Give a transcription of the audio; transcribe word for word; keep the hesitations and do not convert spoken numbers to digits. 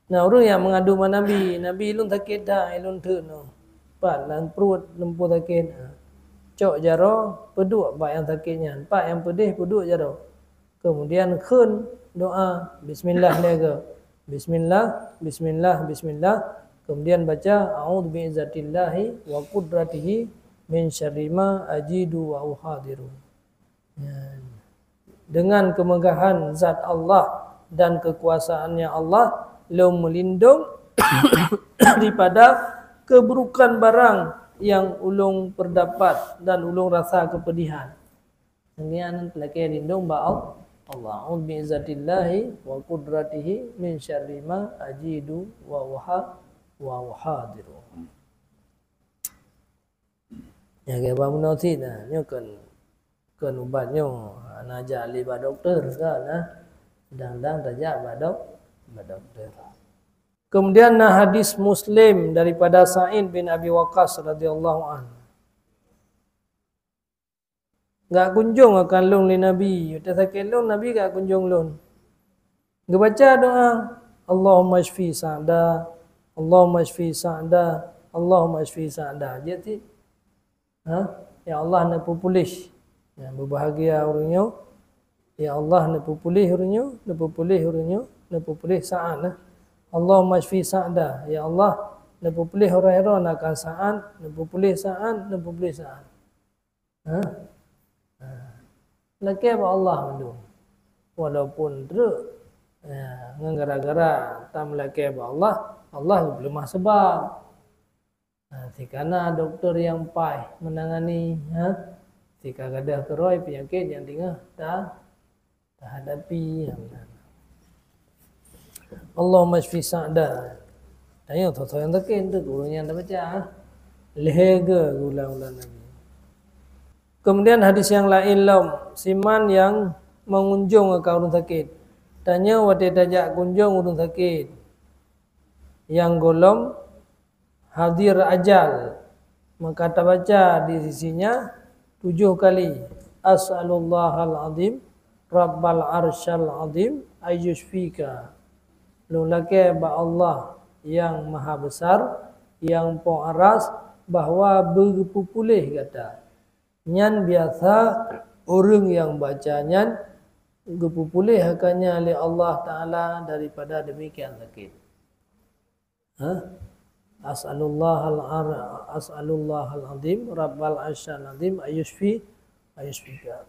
Nah, ureuëng nyang meungadu bak Nabi, "Nabi, lôn sakét that, lôn teuk nyoe. Pat lam pruet lôn peue sakét." Cok jaroe, peuduek bak nyang sakét nyan. Pat nyang peudeh, peuduek jaroe. Kemudian kheun doa, bismillah lé goe. Bismillah, bismillah, bismillah. Kemudian baca, "A'udzu bi'izzatillahi wa qudratihi min syarri ma ajidu wa uhadiru." Ya. "Dengan kemegahan zat Allah dan kekuasaannya Allah, lôn meulindong daripada keburukan barang yang ulôn perdapat dan ulôn rasa kepedihan." Nyan lakée lindong bak Allah. "A'udzu bi'izzatillahi wa qudratihi min syarri ma ajidu wa uha-, wa uhadiru." Ya, keu bak meunoe cit nah, nyoe kon, kon ubat nyoe, hana jak lé bak dokto kan nah. Dang-dang tajak bak dok-, bak dokto. Kemudian na hadis Muslim daripada Sa'id bin Abi Waqqas radhiyallahu anhu. Gak kunjong akan lôn lé Nabi. Watée sakét lôn, Nabi gak kunjong lôn. Geubaca doa, "Allahumma syfi Sa'da, Allahumma syfi Sa'da, Allahumma syfi Sa'da." Jadi, ha? "Ya Allah, neupeupuléh, ya, beubahagia ureuëng nyoe. Ya Allah, neupeupuléh ureuëng nyoe, neupeupuléh ureuëng nyoe, neupeupuléh Sa'ad." Nah. "Allahumma syfi Sa'da." Ya Allah, neupeupuléh uroe-uroe na kan Sa'ad, neupeupuléh Sa'ad, neupeupuléh Sa'ad. Ha? Ha. Lakée bak Allah mandum. Walaupun treuk, ya, ngon gara-gara tameulakée bak Allah, Allah geupeuleumah seubab. Ha, sika na dokto nyang paih meunangani, ha? Sika gadôh keurôi peunyakét nyang teungoh ta-, tahadapi. Allahumma syfi Sa'da. Tanyoe soe-soe nyang sakét tu, ureuëng nyang tabaca, ha? Lhée goe geuulang-ulang lagi. Kemudian hadis nyang laén lom, siman nyang meungunjong keu ureuëng sakét. Tanyoe watée tajak kunjong ureuëng sakét nyang gohlom hadir ajal, maka tabaca di sisinya tujoh kali, "As'alullahal azim, rabbal arsyal azim, ayyusyfika." Lôn lakée bak Allah nyang maha besar, nyang po aras, bahwa beugeupupuléh gata. Nyan biasa ureuëng nyang baca nyan geupupuléh akannya lé Allah Taala daripada demikian sakét. Ha? "As'alullahal ar-, as'alullahal azim, rabbal arsyal azim, ayyusyfi, ayyusyfika."